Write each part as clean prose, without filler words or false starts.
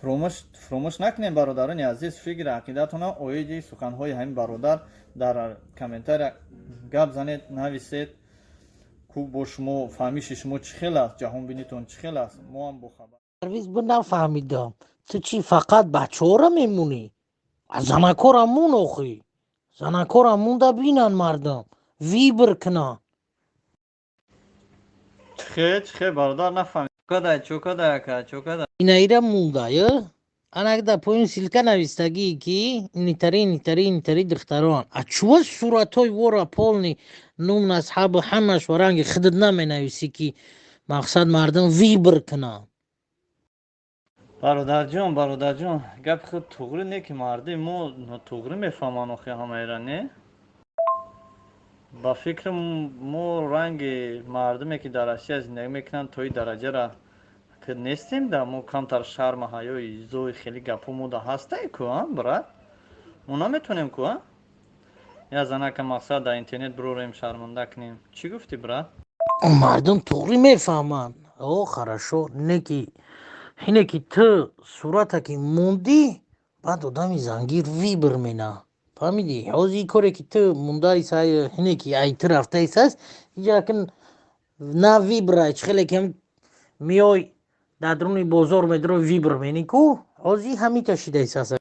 Фуромӯш накунем, бародарони азиз, фикри ақидатона оиди суханҳои ҳамин бародар дар комментария гап занед, нависед. Ку бо шумо фаҳмиши шумо чӣ хел аст, ҷаҳонбинитон чӣ хел аст, мо ҳам бохабар. Парвиз, бу нафаҳмидам, ту чӣ, фақат бачаҳоро мемонӣ? А занакора мун охӣ, занакора мунда, бинан мардам, выбор кунанд. Чихе, чихе, бародар, нафаҳмид. Чокадай, чокадай, ака, чокадай? Инаира мунда ё анак дар поён ссылка навистагӣ, ки инитари, инитари, инитари духтарон. А чува суратҳои вора, полный ном, насабу ҳамаш ва ранги худат наменависӣ, ки мақсад мардум выбор кунанд? Бародарҷон, бародарҷон, гапи худ туғрӣ не, ки мардуми мо нотуғрӣ мефаҳманд охи ҳамаира, не? Ба фикри мо ранги мардуме, ки дар Россия зиндагӣ мекунанд, то ин дараҷара ки нестем. Да мо камтар шарма, ҳаёи, изои, хеле гапҳо мода ҳастай ку, а, брат? Мо наметонем ку, а, я занака мақсад дар интернет бирорем, шарманда кунем. Чӣ гуфтӣ, брат? Мардум туғрӣ мефаҳманд. О, хорошо, не ки ҳине ки ту сурата ки мондӣ, баъд одами зангир выбор мена, фаҳмидӣ? Ҳозир ин коре ки ту мондаиса, ҳине ки ай ту рафтаисааст, инҷа акн на выбор ай. Чӣ хеле ки меой, дар даруни бозор медарои, выбор менӣ ку, ҳозир ҳамита шидаисааст.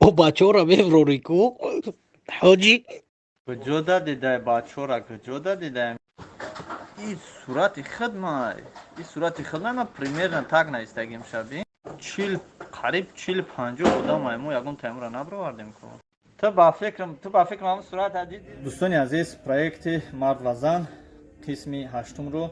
О, бачаҳоро меброрӣ ку, ҳоҷӣ. Куҷо дадидай бачаҳора, куҷо дадидай? И сурати худ май, и сурати худ май, ман примерно так навистагим шаби. 40, қариб 40-50 одам ай, мо ягон таймура набаровардем ку. Ту ба фикрам ҳамн сурат дидӣ. Дӯстони азиз, проекти «Мард ва зан» қисми ҳаштумро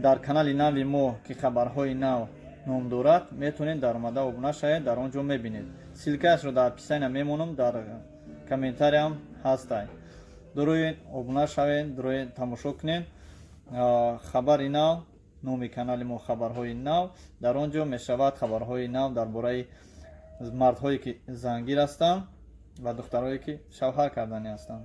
дар канали нави мо, ки «Хабарҳои нав» ном дорад, метавонед даромада обуна шавед, дар он ҷо мебинед. Ссылка ашро дар описания мемонам, дар комментариям ҳастай. Дуроед, обуна шавед, дуроед, тамошо кунед. «Хабари нав» номи канали мо, «Хабарҳои нав». Дар он ҷо мешавад хабарҳои нав дар бораи мардҳое, ки зангир ҳастанд, ва духтарҳое, ки шавҳар карданӣ ҳастанд.